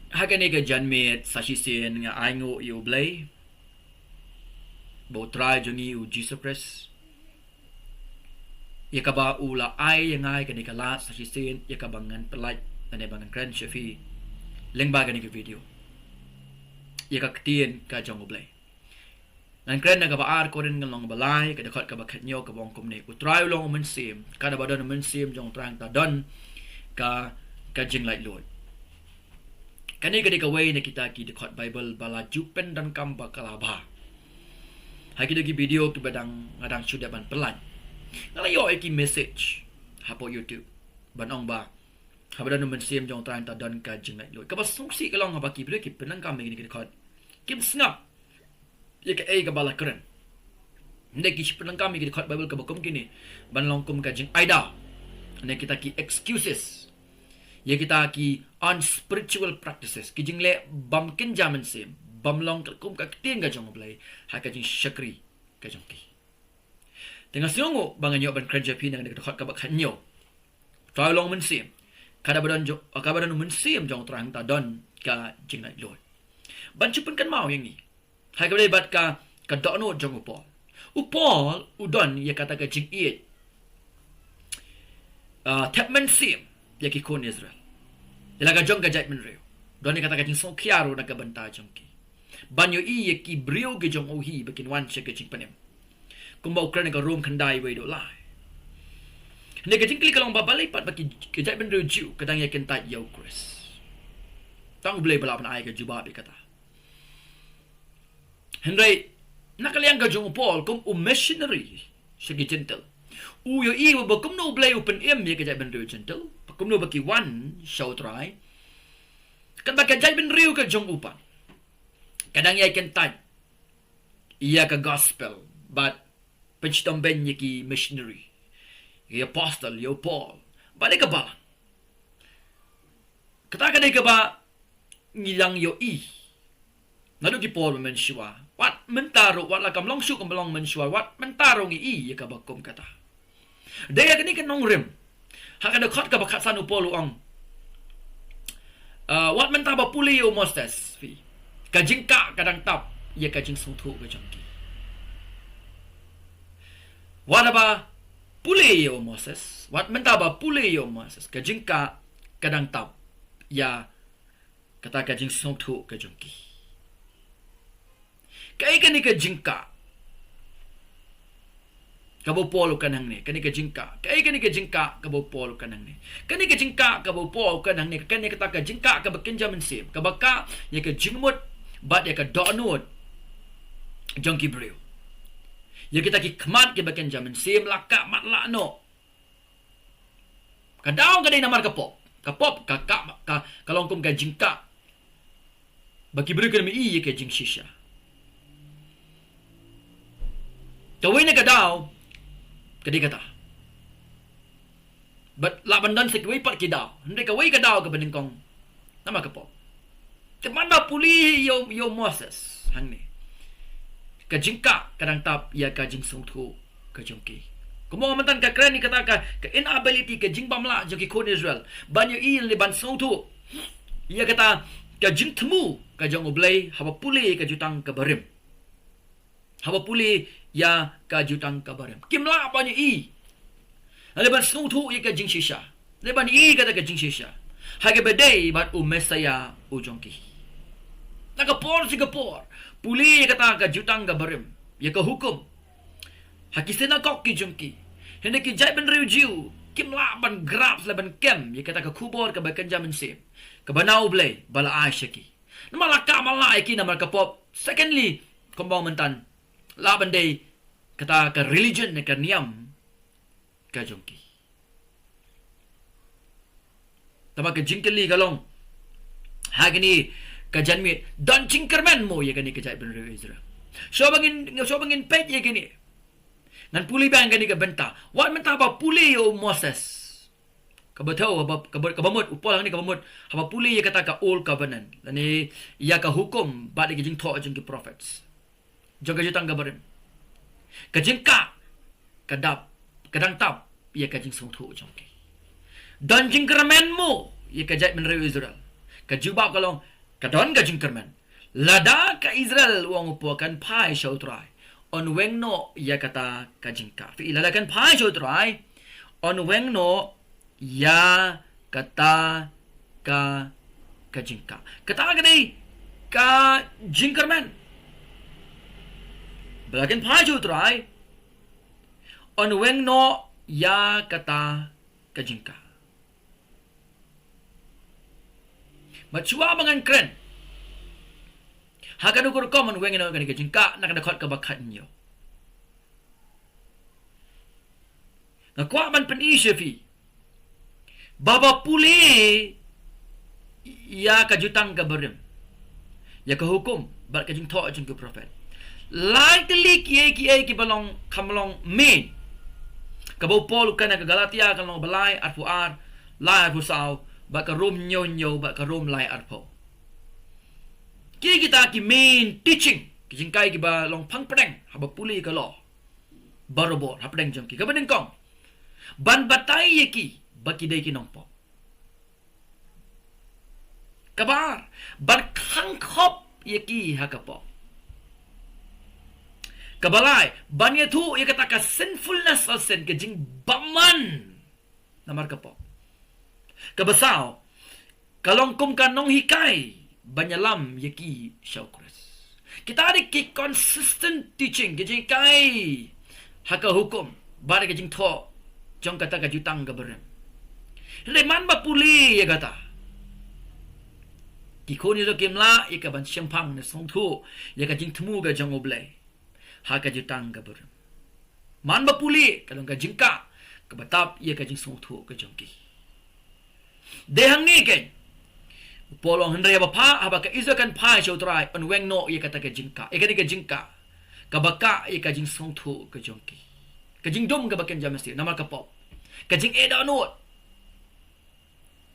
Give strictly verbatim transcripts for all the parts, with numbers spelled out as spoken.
Ha kane ka janmiet sa shisien nga ainguh ïa U Blei, ba U Trai jong ngi U Jisu Khrist, ïa kaba u la ai ïa nga ïa kane ka lad sa shisien, ïa kaba ngan pyllait lane ba ngan kren sha phi lyngba kane ka video, ïa ka ktien ka jong U Blei. Ngan kren na kaba ar Korinth, ngan long ba lai, ka dkhot kaba khathynñiew, kaba ong kumne: U Trai u long U Mynsiem, katba don U Mynsiem jong U Trai hangta don ka, ka jinglaitluid. Kane ka dei kawei na kita ki dkhot Baibl ba la ju pyndonkam bakla bha ha kito ki video kiba dang, nga dang shu dep ban pyllait. Nga la ïoh ïa ki message hapoh YouTube ban ong ba haba don U Mynsiem jong U Trai hangta don ka jinglaitluid. Kaba sngewsih ka long haba ki briew ki pyndonkam ïa kine ki dkhot, kim sngap ïa kaei kaba la kren. Hynrei ki shu pyndonkam ïa ki dkhot Baibl kaba kum kine ban long kum ka jingaida, ne kita ki excuses ïa kita ki unspiritual practices, ki jingleh bym kynja mynsiem, bym long kum ka ktien ka jong U Blei ha ka jingshakri ka jong ki. Te nga sngewnguh ba ngan ïoh ban kren sha phi na kane ka dkhot kaba khathynñiew: U Trai u long U Mynsiem, katba don jong, katba don U Mynsiem jong U Trai hangta don ka jinglaitluid. Ban shu pynkynmaw ïa ngi ha kaba ïadei bad ka, ka dohnud jong u Paul. U Paul u don ïa kata ka jingïeit, ah, thep mynsiem ïa ki khun Israel, ïa la ka jong ka jaitbynriew. Don ïa kata ka jingsngewkhia ruh na ka bynta jong ki, ban ïohi ïa ki briew ki jong u hi ba kin wan sha ka jingpynim, kumba u kren ha ka Rom khyndai wei dkhot lai. Hynrei ka jingkylli ka long ba balei pat ba ki, ki jaitbynriew Jiw ki dang ïakyntait ïa U Khrist? Tang U Blei ba lah ban ai ka jubab ïa kata. Hynrei na ka liang ka jong u Paul kum u missionary sha ki Jentil, u ïohi ba kumno U Blei u pynim ïa ki jaitbynriew Jentil, ba kumno ba ki wan sha U Trai. Katba ka jaitbynriew ka jong u pat ka dang ïakyntait ïa ka gospel bad pynshitom beiñ ïa ki missionary, ïa ki apostle, ïa u Paul, bad ïa ka balang. Kata ka dei kaba ngi dang ïohi naduh ki por mynshuwa. Wat mynta ruh, wat la kam long shuh kam long mynshuwa, wat mynta ruh ngi i ïa kaba kum kata. Dei ïa kane ka nongrim, ha ka dkhot kaba khatsan u Paul u ong, ah, wat mynta ba pule ïa u Moses, phi, ka jingkah ka dang tap ïa ka jingsngewthuh ka jong ki. Wat ba pule ïa u Moses, wat mynta ba pule ïa u Moses, ka jingkah ka dang tap ïa kata ka jingsngewthuh ka jong ki. Kaei kane ka jingkah kaba u Paul u kren hangne? Kane ka jingkah, kaei kane ka jingkah kaba u Paul u kren hangne? Kane ka jingkah kaba u Paul u kren hangne, kane kata ka jingkah kaba kynja mynsiem, kaba kah ïa ka jingmut bad ïa ka dohnud jong ki briew. Ïa kita ki khmat kiba kynja mynsiem la kah matlah noh. Ka daw ka dei namar ka pop. Ka pop ka, ka, ka, ka long kum ka jingkah ba ki briew kim i ïa ka jingshisha. Kawei na ka daw ka dei kata. Bad lah ban don sa kiwei pat ki daw, hynrei kawei ka daw kaba nyngkong namar ka pop. Te man ba pule ïa u, ïa u Moses hangne, ka jingkah ka dang tap ïa ka jingsngewthuh ka jong ki. Kumba mynta ka kren ïa kata ka, ka inability, ka jingbymlah jong ki khun Israel ban ïohi lane ban sngewthuh ïa kata ka jingthmu ka jong U Blei haba pule ïa ka Jutang ka Barim. Haba pule ïa ka Jutang ka Barim, kim lah ban ïohi lane ban sngewthuh ïa ka jingshisha, lane ban ïohi kata ka jingshisha ha kaba dei bad u Messiah u jong ki. Na ka por sha ka por, pule ïa kata ka Jutang ka Barim, ïa ka hukum, ha ki synagog ki jong ki. Hynrei ki jaitbynriew Jiw kim lah ban grasp lane ban kem ïa kata ka khubor kaba kynja mynsiem kaba na U Blei ba la ai sha ki. Namar la kah matlah ïa ki namar ka pop. Secondly, kumba mynta, lah ban dei kata ka religion ne ka niam ka jong ki. Te ba ka jingkylli ka long ha kane ka janmiet, don jingkyrmen mo ïa kane ka jaitbynriew Israel? Shuwa ba ngin, shuwa ba ngin peit ïa kane, ngan pule biang kane ka bynta. Wat mynta ba pule ïa u Moses, kaba thew, kaba, kaba, kaba mut u Paul hangne, kaba mut haba pule ïa kata ka Old Covenant lane ïa ka hukum bad ïa ka jingthoh jong ki prophets jong ka Jutang ka Barim, ka jingkah ka dap, ka dang tap ïa ka jingsngewthuh jong ki. Don jingkyrmen mo ïa ka jaitbynriew Israel? Ka jubab ka long, Ka don ka jingkyrmen. Lada ka Israel u ong u paw kan phai sha u Trai, yn weng noh ïa kata ka jingkah. Phi, lada kan phai sha u Trai, yn weng noh ïa kata ka, ka jingkah. Kata ka dei ka jingkyrmen. Ba la kan phai sha u Trai, yn weng noh ïa kata ka jingkah. Bad shuwa ba ngan kren ha kano ka rukom, yn weng noh ïa kane ka jingkah, na ka dkhot kaba khathynñiew. Nga kwah ban pyni sha phi ba, ba pule ïa ka Jutang ka Barim, ïa ka hukum bad ka jingthoh jong ki prophet, lai tylli kiei kiei kiba long, kham long main. Kaba u Paul u kren ha ka Galatia, ka lynnong ba lai, arphew ar, lai, arphew saw, bad ka Rom hynñiew hynñiew, bad ka Rom lai, arphew. Ki, kita ki main teaching, ki jinghikai kiba long phang pdeng haba pule ka law barabor hapdeng jong ki. Kaba nyngkong, ban batai ïa ki ba ki dei ki nongpop. Kaba ar, ban khang khop ïa ki ha ka pop. Kaba lai, ban ïathuh ïa kata ka sinfulness of sin, ka jingbymman namar ka pop. Kaba saw, ka long kum ka nonghikai ban ïalam ïa ki sha u Khrist. Kita dei ki consistent teaching, ki jinghikai ha ka hukum bad ka jingthoh jong kata ka Jutang ka Barim. Hynrei man ba pule ïa kata, ki khun Israel kim lah ïa ka ban shemphang ne sngewthuh ïa ka jingthmu ka jong U Blei ha ka Jutang ka Barim. Man ba pule, ka long ka jingkah kaba tap ïa ka jingsngewthuh ka jong ki. Dei hangne keiñ u Paul u ong, hynrei haba pha, haba ka Israel kan phai sha u Trai, yn weng noh ïa kata ka jingkah, ïa kata ka jingkah kaba kah ïa ka jingsngewthuh ka jong ki, ka jingdum kaba kynja mynsiem namar ka pop, ka jingeh dohnud,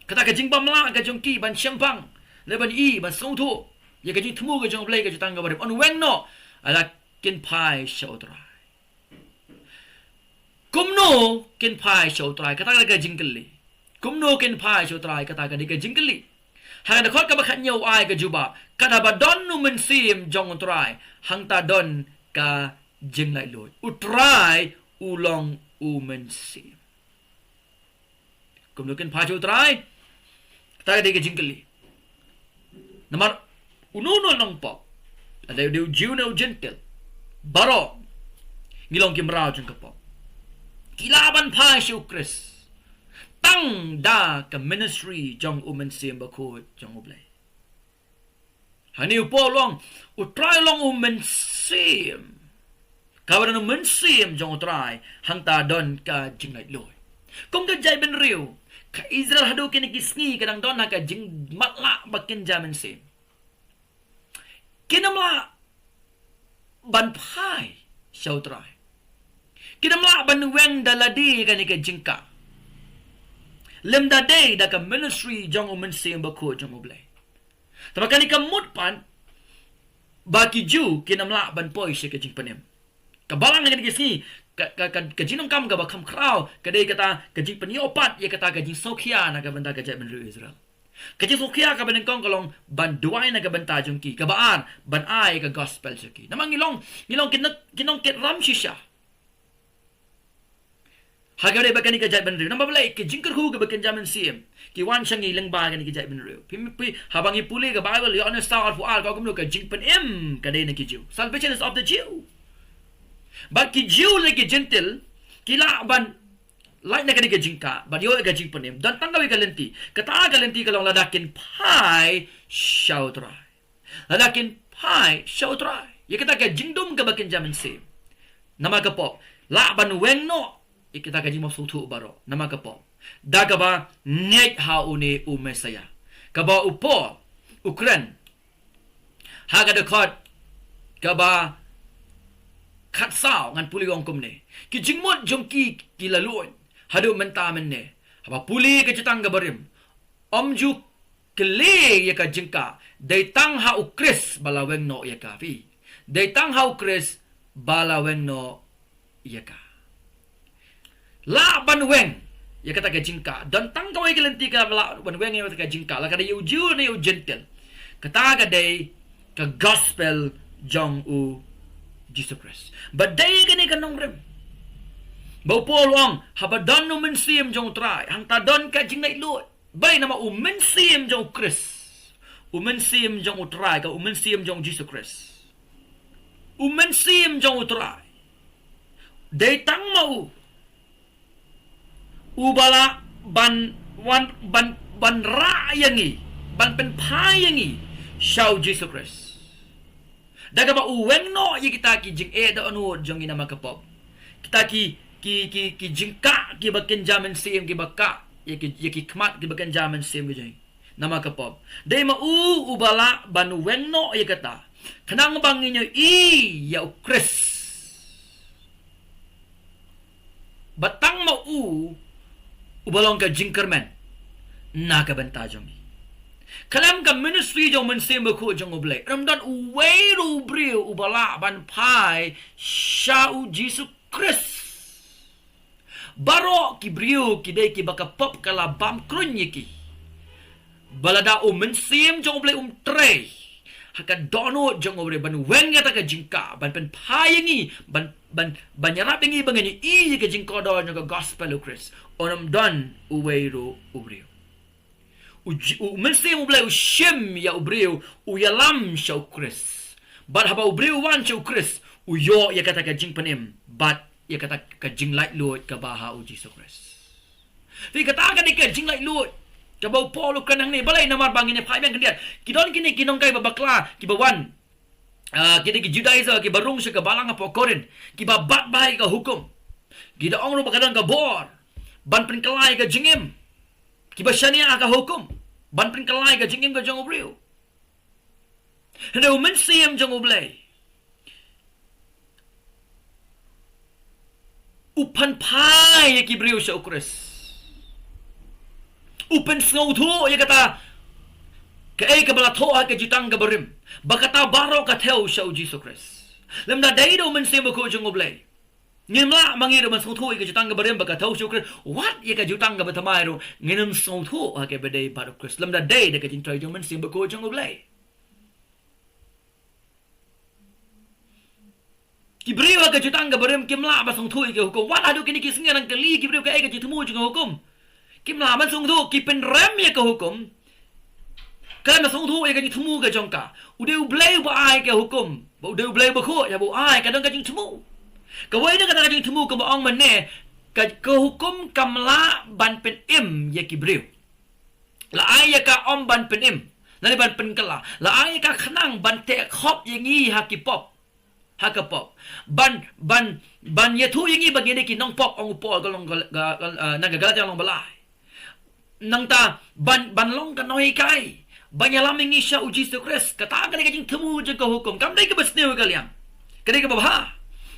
kata ka jingbymlah ka jong ki ban shemphang, lane ban ïohi, ban sngewthuh ïa ka jingthmu ka jong U Blei, ka Jutang ka Barim. Yn weng noh lada kin phai sha u Trai. Kumno kin phai sha u Trai? Kata ka dei ka jingkylli. Kumno kin phai sha u Trai? Kata ka dei ka jingkylli. Ha ka dkhot kaba khathynñiew u ai ka jubab, kata ba don U Mynsiem jong u Trai, hangta don ka jinglaitluid. U Trai u long U Mynsiem. Kumno kin phai sha u Trai? Kata ka dei ka jingkylli. Namar uno uno u nongpop, lada u dei u Jiw ne u Jentil, baroh ngi long ki mraw jong ka pop. Ki lah ban phai sha u Khrist tang da ka ministry jong U Mynsiem Bakhuid jong U Blei. Hangne u Paul u ong, u Trai u long U Mynsiem. Kaba don U Mynsiem jong u Trai, hangta don ka jinglaitluid. Kum ka jaitbynriew, ka Israel haduh kine ki sngi ka dang don ha ka jingmatlah ba kynja mynsiem. Kin ym lah ban phai sha u Trai. Kin ym lah ban weng da lade kane ka jingkah, lymda dei da ka ministry jong U Mynsiem Bakhuid jong U Blei. Te ba kane ka mut pat ba ki Jiw kin ym lah ban poi sha ka jingpynim. Ka balang ha kine ki sngi, ka, ka, ka, ka jingdonkam kaba kham khraw ka dei kata ka jingpynïoh pat ïa kata ka jingsngewkhia na ka bynta ka jaitbynriew Israel. Ka jingsngewkhia kaba nyngkong ka long ban duwai na ka bynta jong ki, kaba ar ban ai ka gospel jong ki. Namar ngi long, ngi long ki nong, ki nongkit ram shisha ha kaba ïadei bad kane ka jaitbynriew. Namar balei? Ka jingkyrkhu kaba kynja mynsiem ki wan sha ngi lyngba kane ka jaitbynriew. Phi, phi, haba ngi pule ka Baibl, Ïoannis saw arphew ar ka ong kumno? Ka jingpynim ka dei na ki Jiw. Salvation is of the Jew. Bad ki Jiw lane ki Jentil ki lah ban lait na kane ka jingkah bad ïoh ïa ka jingpynim. Don tang kawei ka lynti. Kata ka lynti ka long lada kin phai sha u Trai. Lada kin phai sha u Trai, ïa kata ka jingdum kaba kynja mynsiem namar ka pop, lah ban weng noh ïa kata ka jingmynsngewthuh baroh namar ka pop, da kaba ngeit ha une u Messaïah. Kaba u Paul u kren ha ka dkhot kaba khatsaw, ngan pule, u ong kumne: Ki jingmut jong ki ki la luid haduh mynta mynne. Haba pule ka Jutang ka Barim, ym ju kylli ïa ka jingkah, dei tang ha u Khrist ba la weng noh ïa ka. Phi, dei tang ha u Khrist ba la weng noh ïa ka. Lah ban weng ïa kata ka jingkah. Don tang kawei ka lynti kaba lah ban weng ïa kata ka jingkah, la ka dei ïa u Jiw ne ïa u Jentil. Kata ka dei ka gospel jong u Jisu Khrist. Ba dei kane ka nongrim ba u Paul u ong, haba don u mynsiem jong u Trai, hangta don ka jinglaitluid. Balei? Namar u mynsiem jong u Khrist, u mynsiem jong u Trai, ka u mynsiem jong u Jisu Khrist, u mynsiem jong u Trai, dei tang ma u uba lah ban wan, ban, ban rah ïa ngi, ban pynphai ïa ngi sha u Jisu Khrist. Da kaba u weng noh ïa kita ki jingeh dohnud jong ngi namar ka pop. Kita ki, ki, ki, ki jingkah kiba kynja mynsiem, kiba kah ïa ki, ïa ki khmat kiba kynja mynsiem ki jong ngi namar ka pop. Dei ma u uba lah ban weng noh ïa kata, khnang ba ngin ïohi ïa u Khrist. Ba tang ma u uba long ka jingkyrmen na ka bynta jong ngi. Khlem ka ministry jong u Mynsiem Bakhuid jong U Blei, ym don uwei ruh u briew uba lah ban phai sha u Jisu Khrist. Baroh ki briew ki dei kiba ka pop ka la bam kruiñ ïa ki. Ba lada u Mynsiem jong U Blei um trei ha ka dohnud jong U Blei ban weng ïa kata ka jingkah, ban pynphai ïa ngi, ban, ban, ban ïarap ïa ngi ba ngin ïohi ïa ka jingkordor jong ka gospel u Khrist, un ym don uwei ruh u briew. U J-, u Mynsiem U Blei u shim ïa u briew, u ïalam sha u Khrist. Bad haba u briew u wan sha u Khrist, u ïoh ïa kata ka jingpynim bad ïa kata ka jinglaitluid kaba ha u Jisu Khrist. Te kata ka dei ka jinglaitluid kaba u Paul u kren hangne. Balei? Namar ba ngin ïa phai biang khyndiat, ki don kine ki nongkaiba bakla kiba wan, ah, ki dei ki Judaizer kiba rung sha ka balang hapoh Korinth, kiba bat bha ïa ka hukum. Ki da ong ruh ba ka don ka bor ban pynkylla ïa ka jingim. Kiba shaniah ha ka hukum ban pynkylla ïa ka jingim ka jong u briew. Hynrei u Mynsiem jong U Blei u pynphai ïa ki briew sha u Khrist. U pynsngewthuh ïa kata kaei kaba la thoh ha ka Jutang kaba Rim, ba kata baroh ka thew sha u Jisu Khrist. Lymda dei da u Mynsiem Bakhuid jong U Blei, ngim lah ma ngi ruh ban sngewthuh ïa ka Jutang kaba Rim ba ka thew sha u Khrist. Wat ïa ka Jutang kaba Thymmai ruh ngin ym sngewthuh ha kaba dei bad u Khrist lymda dei da ka jingtrei jong u Mynsiem Bakhuid jong U Blei. Ki briew ha ka Jutang kaba Rim kim lah ban sngewthuh ïa ka hukum. Wat haduh kine ki sngi nang kylli ki briew kaei ka jingthmu jong ka hukum, kim lah ban sngewthuh. Ki pynrem ïa ka hukum, khlem da sngewthuh ïa ka jingthmu ka jong ka. U dei U Blei uba ai ka hukum, ba u dei U Blei bakhuid, haba u ai ka don ka jingthmu. Kawei na kata ka jingthmu kaba ong mynne, ka, ka hukum kam lah ban pynim ïa ki briew. La ai ïa ka ym ban pynim, lane ban pynkylla. La ai ïa ka khnang ban teh khop ïa ngi ha ki pop, ha ka pop. Ban, ban, ban ïathuh ïa ngi ba ngi dei ki nongpop, ong u Paul ka long ka, ka, ka, ah, na ka Galatia lynnong ba lai. Nangta ban, ban long ka nonghikai, ban ïalam ïa ngi sha u Jisu Khrist. Kata ka dei ka jingthmu jong ka hukum. Kam dei kaba sniew ka liang, ka dei kaba bha.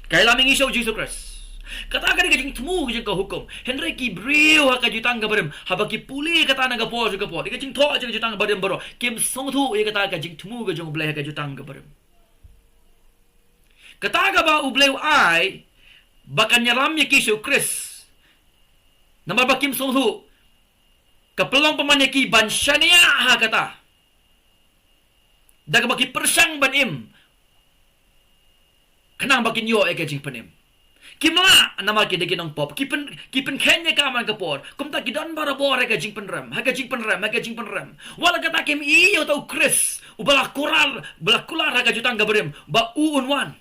Ka ïalam ïa ngi sha u Jisu Khrist. Kata ka dei ka jingthmu jong ka hukum. Hynrei ki briew ha ka Jutang kaba Rim, haba ki pule kata na ka por sha ka por, ïa ka jingthoh jong ka Jutang kaba Rim baroh, kim sngewthuh ïa kata ka jingthmu ka jong U Blei ha ka Jutang kaba Rim. Kata kaba U Blei u ai ba kan ïalam ïa ki sha u Khrist, namar ba kim sngewthuh, ka pynlong pynban ïa ki ban shaniah ha kata, da kaba ki pyrshang ban im, khnang ba kin ïoh ïa ka jingpynim. Kim lah namar ki dei ki nongpop. Ki pyn, ki pynkheiñ ïa ka man ka por. Kumta ki don barabor ha ka jingpynrem, ha ka jingpynrem, ha ka jingpynrem. Wat la kata kim i ïa uta u Khrist uba la kular, ba la kular ha ka Jutang kaba Rim ba u un wan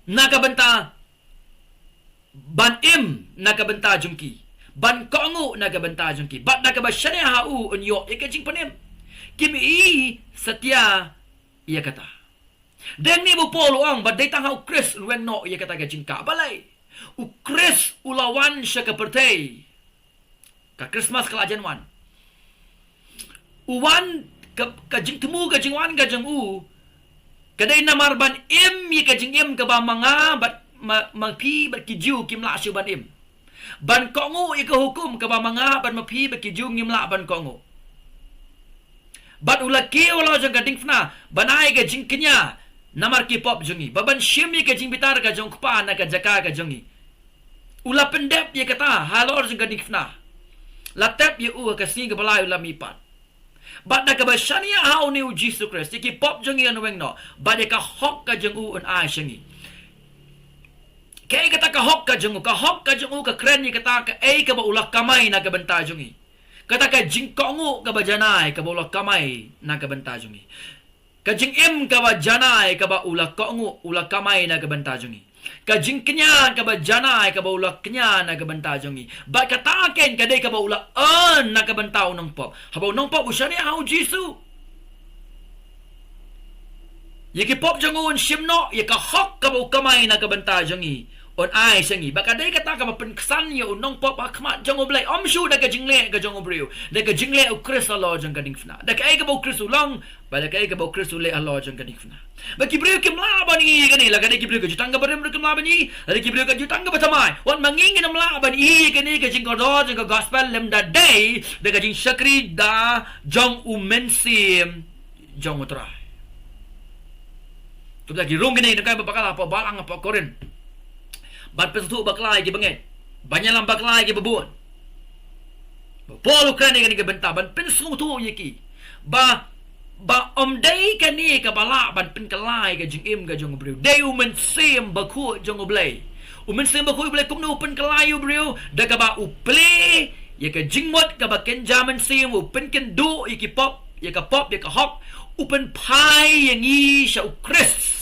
na ka bynta ban im na ka bynta jong ki, ban kohnguh na ka bynta jong ki, bad na kaba shaniah ha u un ïoh ïa ka jingpynim. Kim i satia ïa kata. Dei hangne ba u Paul u ong ba dei tang ha u Khrist un weng noh ïa kata ka jingkah. Balei? U Khrist u la wan sha ka pyrthei. Ka Christmas ka la jan wan. U wan, ka, ka jingthmu, ka jingwan ka jong u ka dei namar ban im ïa ka jingim kaba ma nga bad ma, ma phi bad ki Jiw kim lah shuh ban im. Ban kohnguh ïa ka hukum kaba ma nga bad ma phi bad ki Jiw ngim lah ban kohnguh. Bad u la kiew halor jong ka diengphna ban ai ka jingkñia namar ki pop jong ngi, bad ban shim ïa ka jingbitar ka jong u Kpa na ka jaka ka jong ngi. U la pyndep ïa kata halor jong ka diengphna. La tep ïa u ha ka sngi kaba lai u la mihpat. Bad da kaba shaniah ha une u Jisu Khrist, ïa ki pop jong ngi yn weng noh, bad ïa ka hok ka jong u yn ai sha ngi. Kaei kata ka hok ka jong u? Ka hok ka jong u ka kren ïa kata kaei kaba u la kamai na ka bynta jong ngi. Kata ka jingkohnguh kaba janai kaba u la kamai na ka bynta jong ngi. Ka jingim kaba janai kaba u la kohnguh, u la kamai na ka bynta jong ngi. Ka jingkñia kaba janai kaba u la kñia na ka bynta jong ngi. Bad kata kein ka dei kaba u la earn na ka bynta u nongpop. Haba u nongpop u shaniah ha u Jisu, ïa ki pop jong u yn shim noh, ïa ka hok kaba u kamai na ka bynta jong ngi, un ai sha ngi. Bad ka dei kata kaba pynksan ïa u nongpop ha khmat jong U Blei. Ym shu da ka jingleh ka jong u briew, da ka jingleh u Khrist halor jong ka diengphna. Da kaei kaba u Khrist u long, bad da kaei kaba u Khrist u leh halor jong ka diengphna. Bad ki briew kim lah ban ïohi ïa kane, la ka dei ki briew ka jutang kaba rim ruh kim lah ban ïohi, la dei ki briew ka jutang kaba thymmai. Wat ma ngi ngim lah ban ïohi ïa kane ka jingkordor jong ka gospel lymda dei da ka jingshakri da jong u Mynsiem jong U Trai. Kumta ki rung kine ki nongkynmaw bakla hapoh balang hapoh Korinth. Ban pynsngewthuh bakla ïa ki bangeit, ban ïalam bakla ïa ki babun. Ba Paul u kren ïa kane ka bynta ban pynsngewthuh ïa ki ba, ba ym dei kane kaba lah ban pynkylla ïa ka jingim ka jong u briew. Dei u Mynsiem Bakhuid jong U Blei. U Mynsiem Bakhuid U Blei kumno u pynkylla ïa u briew? Da kaba u plie ïa ka jingmut kaba kynja mynsiem, u pynkynduh ïa ki pop, ïa ka pop, ïa ka hok, u pynphai ïa ngi sha u Khrist.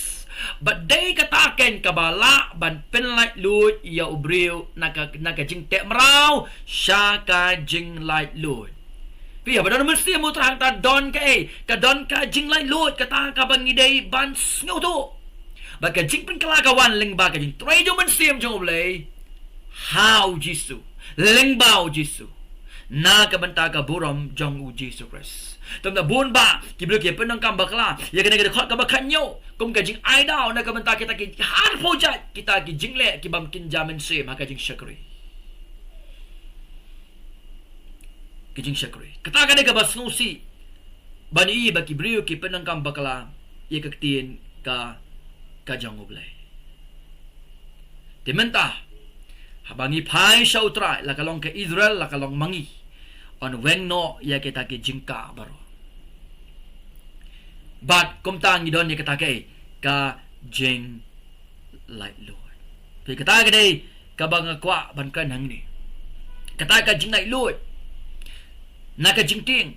Bad dei kata kein kaba lah ban pynlaitluid ïa u briew na ka, na ka jingteh mraw sha ka jinglaitluid. Phi, haba don u Mynsiem U Trai hangta don kaei? Ka don ka jinglaitluid, kata kaba ngi dei ban sngewthuh. Bad ka jingpynkylla ka wan lyngba ka jingtrei jong u Mynsiem jong U Blei ha u Jisu, lyngba u Jisu, na ka bynta ka burom jong u Jisu Khrist. Te kumta bun bah ki briew ki pyndonkam bakla ïa kane ka dkhot kaba khathynñiew kum ka jingai daw na ka bynta kita ki arphew jait, kita ki jingleh ki bym kynja mynsiem ha ka jingshakri. Ka jingshakri. Kata ka dei kaba sngewsih ban ïohi ba ki briew ki pyndonkam bakla ïa ka ktien ka, ka jong U Blei. Te mynta haba ngi phai sha U Trai, la ka long ka Israel, la ka long ma ngi, yn weng noh ïa kita ki jingkah baroh. Bad kumta ngi don ïa kata kaei? Ka jing laitluid. Phi, kata ka dei kaba nga kwah ban kren hangne. Kata ka jinglaitluid na ka jingtieng,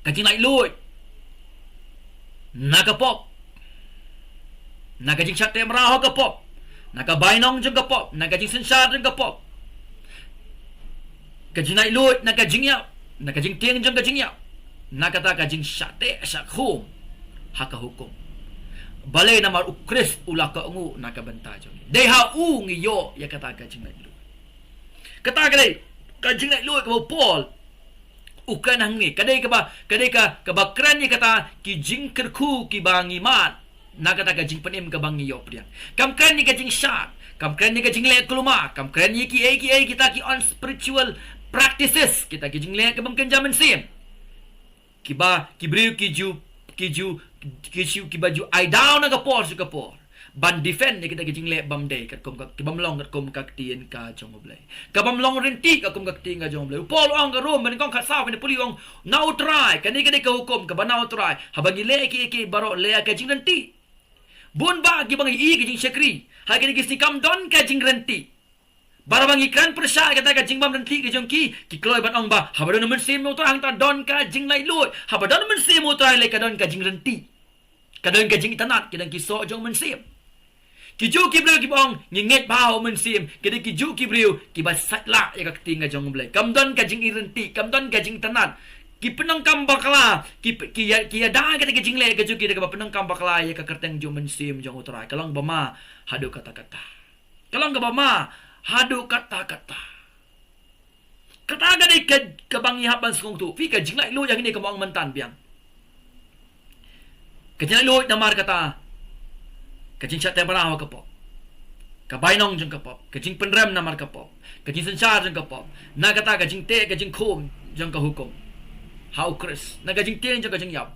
ka jinglaitluid na ka pop, na ka jingshah teh mraw ha ka pop, na ka bainong jong ka pop, na ka jingsynshar jong ka pop, ka jinglaitluid na ka jingïap, na ka jingtieng jong ka jingïap, na kata ka jingshah teh shah khum ha ka hukum. Balei? Namar u Khrist u la kohnguh na ka bynta jong ngi. Dei ha u ngi ïoh ïa kata ka jinglaitluid. Kata ka dei ka jinglaitluid kaba u Paul u kren hangne. Ka dei kaba, ka dei ka, kaba kren ïa kata ki jingkyrkhu kiba ngi mad na kata ka jingpynim kaba ngi ïoh pdiang. Kam kren ïa ka jingshad, kam kren ïa ka jingleh kulmar, kam kren ïa kiei kiei kita ki unspiritual practices, kita ki jingleh kaba ym kynja mynsiem. Kiba, ki briew ki ju, ki ju, ki ju, kiba ju ai daw na ka por sha ka por ban defend ïa kita ki jingleh bym dei katkum ka, ki bym long katkum ka ktien ka jong U Blei. Ka bym long rynti katkum ka ktien ka jong U Blei. U Paul u ong ha Rom, banyngkong khatsaw, banyngkong pule, u ong na U Trai, kane ka dei ka hukum kaba na U Trai. Haba ngi leh kiei kiei baroh, leh ka jingrynti. Bun bah kiba ngi ïohi ka jingshakri ha kine ki sngi, kam don ka jingrynti. Bad haba ngi kren pyrshah ïa kata ka jingbymrynti ka jong ki, ki kloi ban ong ba haba don u Mynsiem U Trai hangta don ka jinglaitluid. Haba don u Mynsiem U Trai lei ka don ka jingrynti, ka don ka jingitynnad, ki don ki soh jong u Mynsiem. Ki juh ki briew kiba ong ngi ngeit bha ha u Mynsiem, ki dei ki juh ki briew kiba sait lah ïa ka ktien ka jong U Blei. Kam don ka jingrynti, kam don ka jingitynnad. Ki pyndonkam bakla, ki, ki, ki ïada ïa kita ki jingleh ka jong ki da kaba pyndonkam bakla ïa ka kyrteng jong u Mynsiem jong U Trai. Ka long ba ma haduh katta katta. Ka long kaba ma haduh katta katta. Kata ka dei ka, kaba ngi hap ban sngewthuh. Phi, ka jinglaitluid hangne kaba ong mynta biang. Ka jinglaitluid namar kata ka jingshah teh mraw ha ka pop, ka bainong jong ka pop, ka jingpynrem namar ka pop, ka jingsynshar jong ka pop, na kata ka jingteh ka jingkhum jong ka hukum ha u Khrist, na ka jingtieng jong ka jingïap.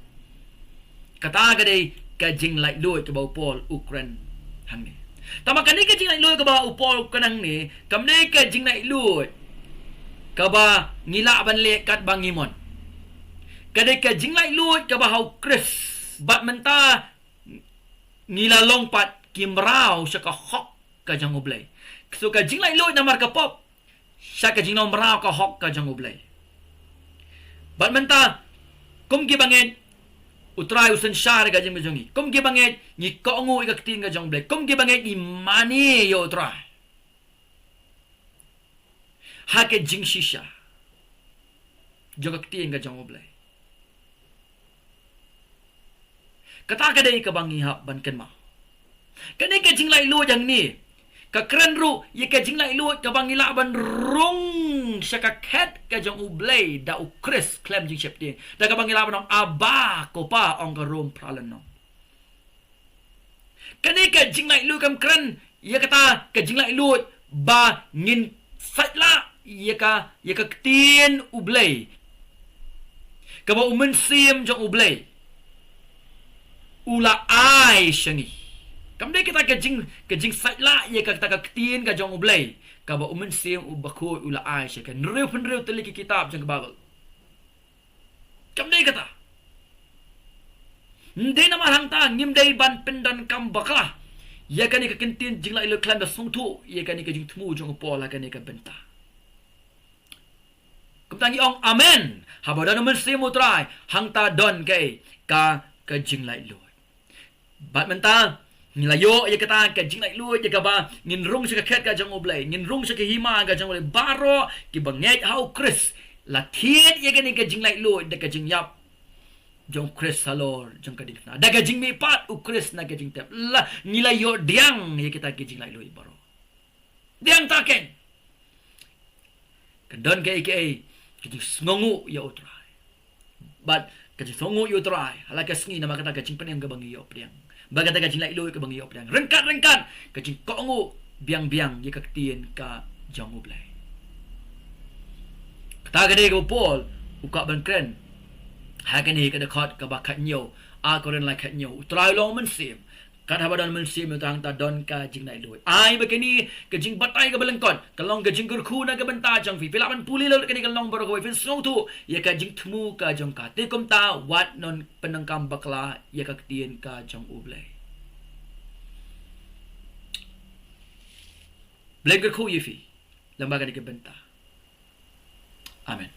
Kata ka dei ka jinglaitluid kaba u Paul u kren hangne. Tangba kane ka jinglaitluid kaba u Paul u kren hangne kam dei ka jinglaitluid kaba ngi lah ban leh katba ngi mon. Ka dei ka jinglaitluid kaba ha U Khrist. Bad mynta ngi la long pat ki mraw sha ka hok ka jong U Blei. So ka jinglaitluid namar ka pop sha ka jinglong mraw ka hok ka jong U Blei. Bad mynta, kum ki bangeit, U Trai u synshar ïa ka jingim ka jong ngi. Kum ki bangeit, ngi kohnguh ïa ka ktien ka jong U Blei. Kum ki bangeit, ngi mane ïa U Trai ha ka jingshisha jong ka ktien ka jong U Blei. Kata ka dei kaba ngi hap ban kynmaw. Kane ka jinglaitluid hangne ka kren ruh ïa ka jinglaitluid kaba ngi lah ban rung sha ka khet ka jong U Blei da U Khrist khlem jingsheptieng. Da kaba ngi lah ban ong, Abba, ko Pa, ong ka Rom phra lynnong. Kane ka jinglaitluid kam kren ïa kata ka jinglaitluid ba ngin sait lah ïa ka, ïa ka ktien U Blei, kaba U Mynsiem jong U Blei u la ai sha ngi. Kam dei kata ka jing, ka jingsait lah ïa kata ka ktien ka jong U Blei kaba U Mynsiem u Bakhuid u la ai sha ngi. Hynriew phew hynriew tylli ki kitab jong ka Baibl. Kam dei kata. Ym dei namar hangta ngim dei ban pyndonkam bakla ïa kane ka kyntien jinglaitluid khlem da sngewthuh ïa kane ka jingthmu jong u Paul ha kane ka bynta. Kumta ngi ong amen. Haba don U Mynsiem U Trai, hangta don kaei, ka, ka jinglaitluid. Bad mynta ngi la ïoh ïa kata ka jinglaitluid ïa kaba ngin rung sha ka khet ka jong U Blei, ngin rung sha ka hima ka jong U Blei. Baroh ki bangeit ha U Khrist la thied ïa kane ka jinglaitluid da ka jingïap jong U Khrist halor jong ka diengphna, da ka jingmihpat U Khrist na ka jingtep. La, ngi la ïoh pdiang ïa kita ki jinglaitluid baroh. Pdiang ta keiñ. Kan don kaei kaei ka jingsngewnguh ïa U Trai. Bad ka jingsngewnguh ïa U Trai ha la ka sngi namar kata ka jingpdiang kaba ngi ïoh pdiang, bad kata ka jinglaitluid kaba ngi ïoh pdiang. Ryngkat ryngkat ka jingkohnguh biang biang ïa ka ktien ka jong U Blei. Kata ka dei kaba u Paul u kwah ban kren ha kane ka dkhot kaba khathynñiew, Ar Korinth lai khathynñiew. U Trai u long U Mynsiem. Kat haba don U Mynsiem, hangta don ka jinglaitluid. Ai ba kane ka jingbatai kaba lyngkot ka long ka jingkyrkhu na ka bynta jong phi. Phi lah ban pule lut kane ka long baroh kawei, phin sngewthuh ïa ka jingthmu ka jong ka. Te kumta wat pyndonkam bakla ïa ka ktien ka jong U Blei. Blei kyrkhu ïa phi lyngba kane ka bynta. Amen.